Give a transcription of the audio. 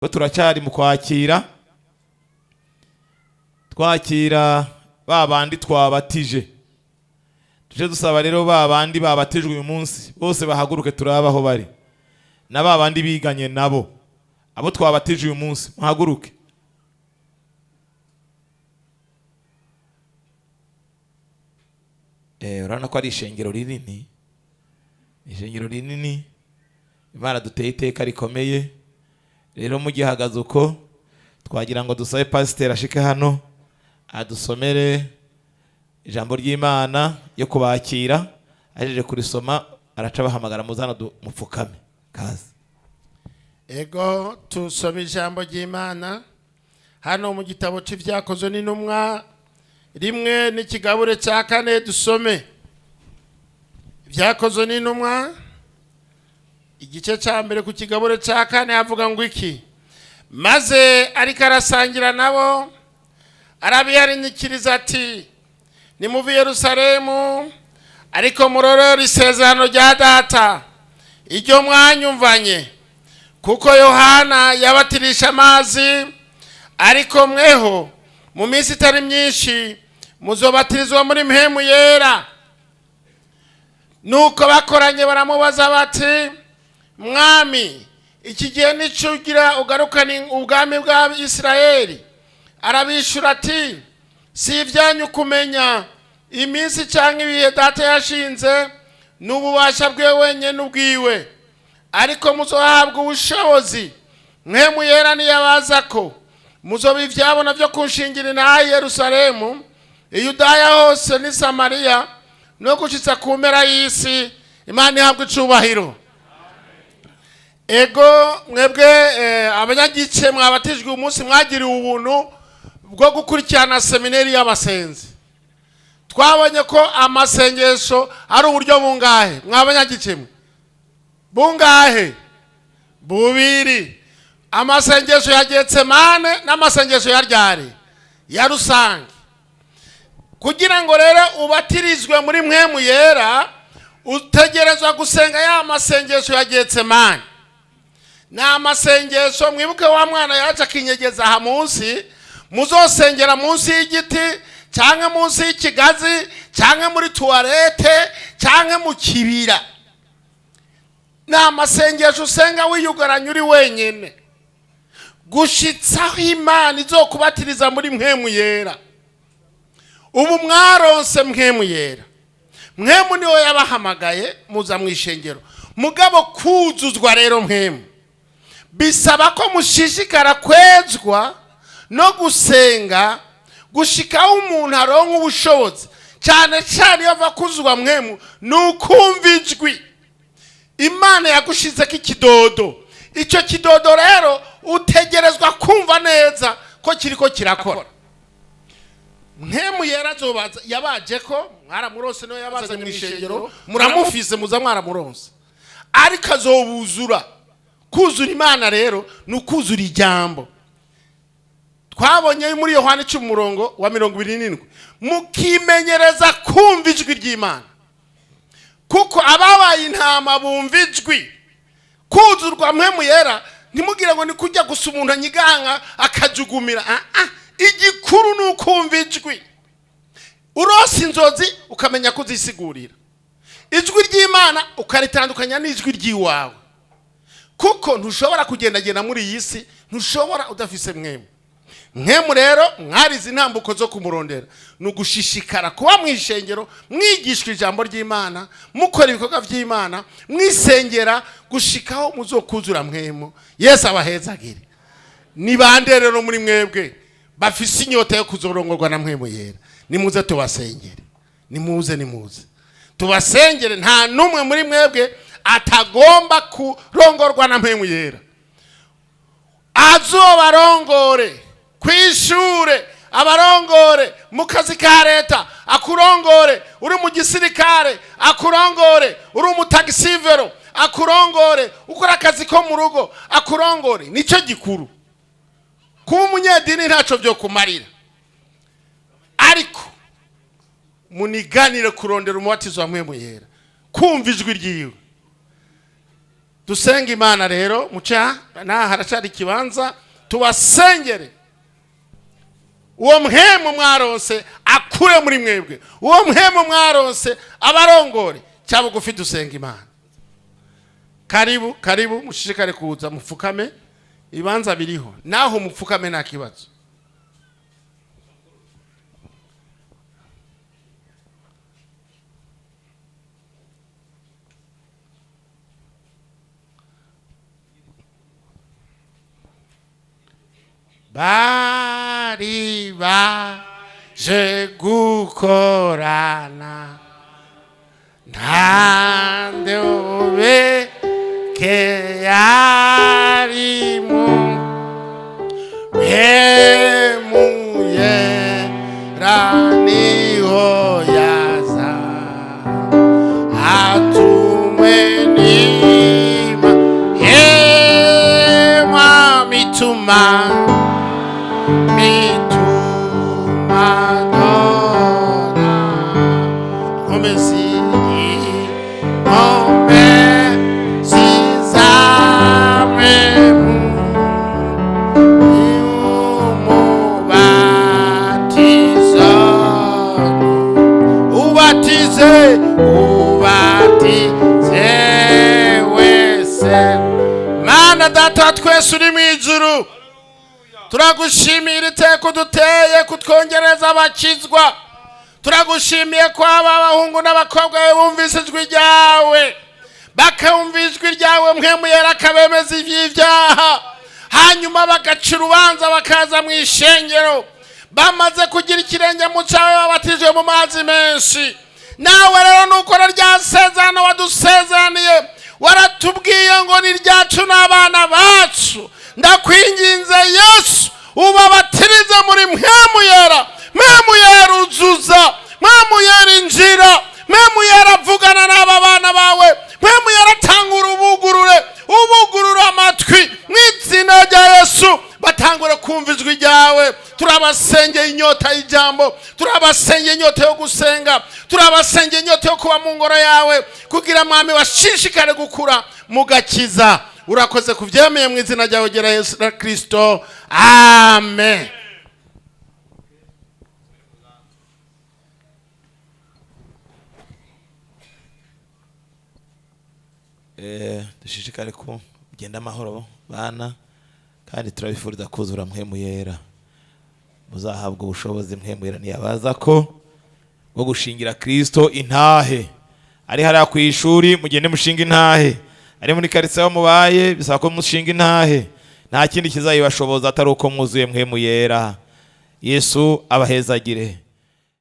Ko turacyari mu kwakira, twakira ba bandi twabatije. Tuje dusaba rero ba bandi babatijwe uyu munsi bose bahaguruke, turabe aho bari, na ba bandi biganye nabo. Abo twabatije uyu munsi muhaguruke. Urabona ko ari ishengero rinini, ishengero rinini. Imana duteye iteka rikomeye. Rero mugihagaze uko, twagira ngo dusabe pasiteri ashike hano adusomere ijambo ry'Imana yo kubakira. Ahejeje kurisoma araca bahamagara muzana mupfukame. Kaze. Ego, tusome ijambo ry'Imana hano mu gitabo c'Ivyakozwe n'Intumwa 1 n'ikigabure cya 4. Dusome Ibyakozwe n'Intumwa igice cya 1 ku kigabure cya 4, havuga ngo iki? Maze ariko arasangira nabo, arabihanikiriza ati: nimuve i Yerusalemu, ariko murorere isezerano rya Data iryo mwanyumvanye, kuko Yohana yabatirisha amazi, ariko mweho mu minsi itari myinshi muzobatirizwa muri Mpwemu Yera. Nuko bakoranye baramubaza bati: Mwami, iki gihe nico ugira ugarukane ubwami bwa Isirayeli? Arabishura ati: si ibyanyu kumenya iminsi cyangwa ibihe Data yashinze n'ububasha bwe wenyine ubwiwe, ariko muzohabwa ubushobozi Mpwemu Yera niyabaza ko, muzoba ivyabona byo kunshingira inaha i Yerusalemu, i Yudaya hose n'i Samariya, no gushitsa ku mpera y'isi. Imana ihabwa icubahiro. Ego, mwebwe abanyagice mwabatijwe umunsi, mwagiriwe ubuntu bwo gukurikirana seminari y'abasenzi. Twabonye ko amasengesho ari uburyo bungahe? Mwabanyagice mwe, bungahe? Bubiri. Amasengesho ya Getsemane n'amasengesho ya ryari ya rusange. Kugira ngo rero ubatirizwe muri Mpwemu Yera, utegerezwa gusenga ya masengesho ya Getsemane. Ni amasengesho, mwibuke wa mwana yaje akinyegeza aha munsi. Muzosengera munsi y'igiti, cyangwa munsi y'ikigazi, cyangwa muri tuwarete, cyangwa mu kibira. Ni amasengesho usenga wiyugaranye uri wenyine, gushitsaho Imana izokubatiriza muri Mpwemu Yera. Ubu mwaronse Mpwemu Yera, Mpwemu niwe yabahamagaye muza mu ishengero. Mugabo kuzuzwa rero Mpwemu bisaba ko mushishikara kwezwa no gusenga gushikaho umuntu aronka ubushobozi. Cyane cyane iyo ava kuzuzwa Mpwemu ni ukumva ijwi. Imana yagushizeko ikidodo, icyo kidodo rero utegerezwa kumva neza ko kiriko kirakora. Mpwemu Yera azobaza yabaje ko mwaramurose, niwe yabazanye mu ishengero, muramufise, muza mwaramuronse, ariko azobuzura. Kuzura Imana rero ni ukuzura ijambo. Twabonye muri Yohana 10 umurongo wa 27: mukimenyereza kumva ijwi ry'Imana, kuko ababaye intama bumva ijwi. Kuzurwa Mpwemu Yera, ntimugire ngo ni kujya gusa umuntu anyiganka akajugumira. Igikuru ni ukumva ijwi. Urose inzozi ukamenya kuzisigurira, ijwi ry'Imana ukaritandukanya n'ijwi ry'iwawe, kuko ntushobora kugendagenda muri iyi si, ntushobora udafise Mpwemu. Mpwemu rero mwarize intambuko zo kumurondera, ni ugushishikara kuba mu ishengero, mwigishwa ijambo ry'Imana, mukora ibikorwa by'Imana, mwisengera gushikaho muzokuzura Mpwemu. Yesu abahezagire. Ni bande rero muri mwebwe bafise inyota yo kuzorongorwa na Mpwemu Yera? Nimuze tubasengere, nimuze, nimuze tubasengere. Nta n'umwe muri mwebwe atagomba kurongorwa na Mpwemu Yera. Azobarongore kwishure, abarongore mu kazi ka leta, akurongore uri mu gisirikare, akurongore uri umutagisivero, akurongore ukora akazi ko mu rugo, akurongore. Nicyo gikuru. Kuba umunyedini ntacyo byo kumarira, ariko muniganire kurondera umubatizo wa Mpwemu Yera, kumva ijwi ryiwe. Dusenga Imana rero muca naha haracari ikibanza, tubasengere uwo mpemu mwaronse akure muri mwebwe, uwo mpemu mwaronse abarongore. Cya bugufi dusenga Imana. Karibu, karibu, mushishikare kuza mupfukame, ibibanza biriho, naho mupfukame nta kibazo. Bari baje gukorana nta ndobeke yarimo, mpemu yera niho yaza atumwe n'Ima hema mituma mituma dona nkomezi nkomezi zamemu umubatizo ubatize ubatize wese. Mana Data wa twese uri mu ijuru, turagushimira iteka uduteye kutwongereza abakizwa. Turagushimiye ko aba abahungu n'abakobwa bawe bumvise ijwi ryawe, bakumva ijwi ryawe mpemu yera akabemeza iby'ibyaha, hanyuma bagaca urubanza bakaza mu ishengero bamaze kugira ikirenge mu cyawe, babatijwe mu mazi menshi. Nawe rero nukora rya sezerano wadusezeraniye, waratubwiye ngo ni ryacu n'abana bacu. Ndakwinginze Yesu, ubabatirize muri mpemu yera. Mpemu yera uzuza, mpemu yera injira, mpemu yera avugana n'aba bana bawe, mpemu yera atanga urubugurure, ubugurure amatwi mu izina rya Yesu, batangure kumva ijwi ryawe. Turabasengeye inyota y'ijambo, turabasengeye inyota yo gusenga, turabasengeye inyota yo kuba mu ngoro yawe, kugira mwami bashishikare gukura mu gakiza. Urakoze kubyemeye mu izina ryawe gera Yesu na Kristo, amen. Dushishikare ko mugenda amahoro bana, kandi turabifuriza kuzura mpemu yera, muzahabwa ubushobozi mpemu yera ntiyabaza ko bwo gushingira Kristo intahe. Ari hariya ku ishuri mugende mushinga intahe, ari muri karitsiye aho mubaye bisaba ko mushinga intahe. Nta kindi kizayibashoboza atari uko mwuzuye mpemu yera. Yesu abahezagire.